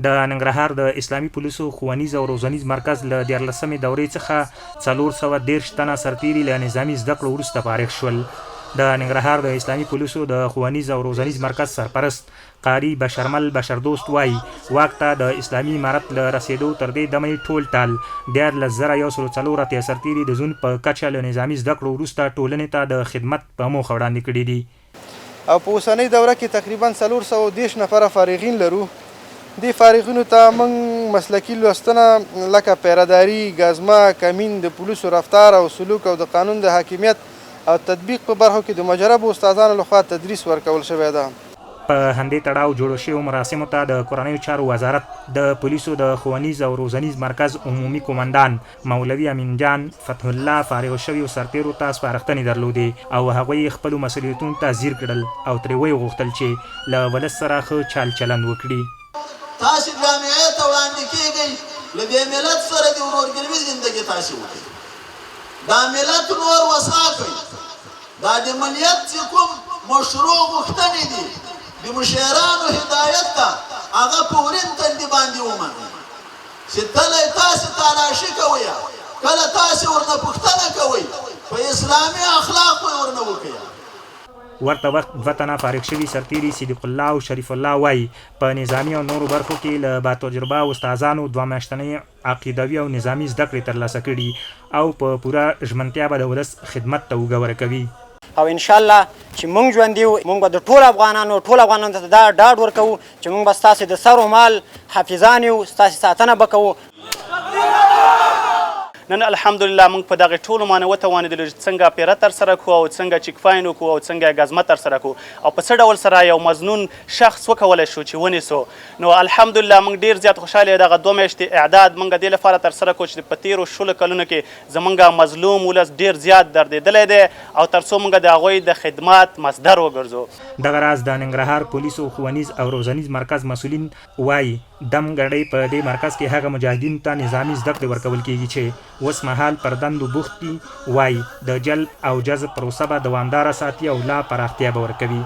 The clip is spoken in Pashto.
د ننګرهار د اسلامي پولیسو ښوونیز او روزنیز مرکز له دیارلسمې دورې څخه 430 تنه سرتیري له نظامي زده کړو وروسته فارغ شول. د ننګرهار د اسلامي پولیسو د ښوونیز او روزنیز مرکز سرپرست قاري بشرمل بشردوست وايي، واک ته د اسلامي امارت له رسېدو تر دې دمه یې ټول ټال 13184 سرتیري د زون په کچه له نظامي زده کړو وروسته ټولنې ته د خدمت په موخه وړاندې کړي دي. او په اوسنۍ دوره کې تقریبا 430 نفره فارغین لرو. دې فارغینو ته موږ مسلکي لوستنه لکه پیره داري، ګزمه، کمین، د پولیسو رفتار او سلوک او د قانون د حاکمیت او تطبیق په برخو کې د مجربو استادانو لخوا تدریس ورکول شوی ده. په همدې تړاو جوړو شویو مراسمو ته د کورنیو چارو وزارت د پولیسو د ښوونیز او روزنیز مرکز عمومي قومندان مولوي امین جان فتح الله فارغو شویو سرتېرو ته سپارښتنې درلودې او هغوی یې خپلو مسؤلیتونو ته ځیر کړل او ترې ویې غوښتل چې له ولس سره ښه چال چلند وکړي. تاسې جامعې ته وړاندې کېږئ، له دې ملت سره دې ورورګلوي زندګي تاسې وکړئ، دا ملت نور وسا کړئ، دا د ملیت چې کوم مشروع غوښتنې دي، د مشیرانو هدایت ته هغه په ورین تندي باندې ومنئ. چې تله یې تاسې تالاشي کوی، کله تاسې ورنه پوښتنه کوئ، په اسلامي اخلاقو یې ورنه وکړئ. ورته وخت دوه تنه فارغ شوي سرتېري صدیق الله او شریف الله وايي، په نظامي او نورو برخو کې له باتجربه استادانو دوه میاشتنۍ عقیدوي او نظامي زده کړې ترلاسه کړي او په پوره ژمنتیا به د ولس خدمت ته اوږه ورکوي. او ان شاء الله چې مونږ ژوندي یو، مونږ به د ټولو افغانانو ټولو افغانانو ته دا ډاډ ورکوو چې مونږ به ستاسې د سر و مال حافظان یو، ستاسې ساتنه به کوو. نن الحمدلله مونږ په دغه ټولو معنی وتوانېدلو چې څنګه پیره ترسره کړو او څنګه چیک فاین وکړو او څنګه ګزمه ترسره کړو او په څه ډول سره یو مظنون شخص وکولی شو چې ونیسو. نو الحمدلله مونږ ډیر زیات خوشحاله یو. دغه دوه میاشتې اعداد مونږ دې لپاره ترسره کړو چې په تیرو شلو کلونو کې زمونږ مظلوم ولس ډیر زیات دردیدلی دی او ترڅو مونږ د هغوی د خدمات مصدر وګرځو. دغه راز د ننګرهار پولیسو ښوونیز او روزنیز مرکز مسؤلین وايي، دم ګړۍ په دې مرکز کې هغه مجاهدینو ته نظامي زده کړې ورکول کېږي چې اوس مهال پر دندو بوخت دي، وايي، د جلب او جذب پروسه به دوامداره ساتي او لا پراختیا به ورکوي.